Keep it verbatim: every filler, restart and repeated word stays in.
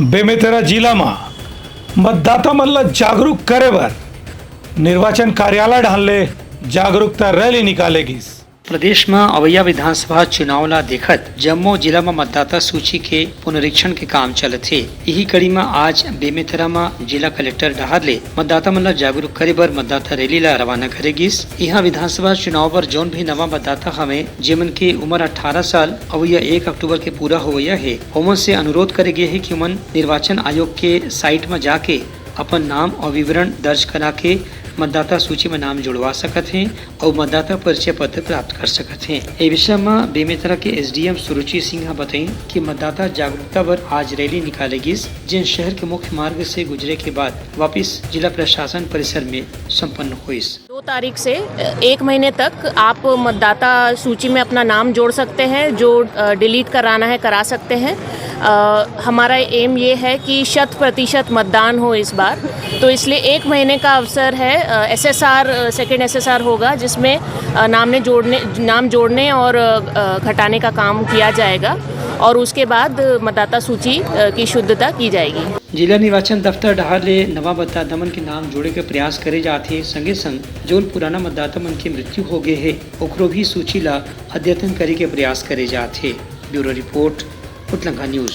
बेमेतरा जिला म मतदाता मन ल जागरूक करे बर निर्वाचन कार्यालय डहान ले जागरूकता रैली निकाले गिस। प्रदेश म अवइया विधानसभा चुनाव ला देखत जम्मो जिला म मतदाता सूची के पुनरीक्षण के काम चलत हे। इही कड़ी म आज बेमेतरा म जिला कलेक्टर डहार ले मतदाता मन ला जागरूक करे बर मतदाता रैली ला रवाना करे गिस। इहां विधानसभा चुनाव बर जौन भी नवा मतदाता हवे, जेमन के उम्र अठारह साल अवइया एक अक्टूबर के पूरा होवइया हे, ओमन से अनुरोध करे गे हे कि ओमन निर्वाचन आयोग के साइट म जाके अपन नाम अउ विवरण दर्ज करा के मतदाता सूची म नाम जुड़वा सकत हें अउ मतदाता परिचय पत्र प्राप्त कर सकत हें। ए विषय म बेमेतरा के एसडीएम सुरुचि सिंह ह बतइन कि मतदाता जागरूकता बर आज रैली निकाले गिस, जेन शहर के मुख्य मार्ग से गुजरे के बाद वापिस जिला प्रशासन परिसर में संपन्न होइस। दो तारीख से एक महीने तक आप मतदाता सूची में अपना नाम जोड़ सकते हैं, जो, अ, डिलीट कराना है, करा सकते हैं। अ, हमारा एम ये है कि शत प्रतिशत मतदान हो इस बार, तो इसलिए एक महीने का अवसर है। अ, एसएसआर, अ, सेकंड एसएसआर होगा, जिसमें, अ, नाम ने जोड़ने, नाम जोड़ने और, अ, घटाने का काम किया जाएगा और उसके बाद मतदाता सूची, अ, की शुद्धता की जाएगी। जिला निर्वाचन दफ्तर डहार ले नवा मतदाता मन के नाम जोड़े के प्रयास करे जात हे, संगे संग जौन पुराना मतदाता मन के मृत्यु हो गे हे, ओकरो भी सूची ला अद्यतन करे के प्रयास करे जात हे। Bureau report, Utlangha news.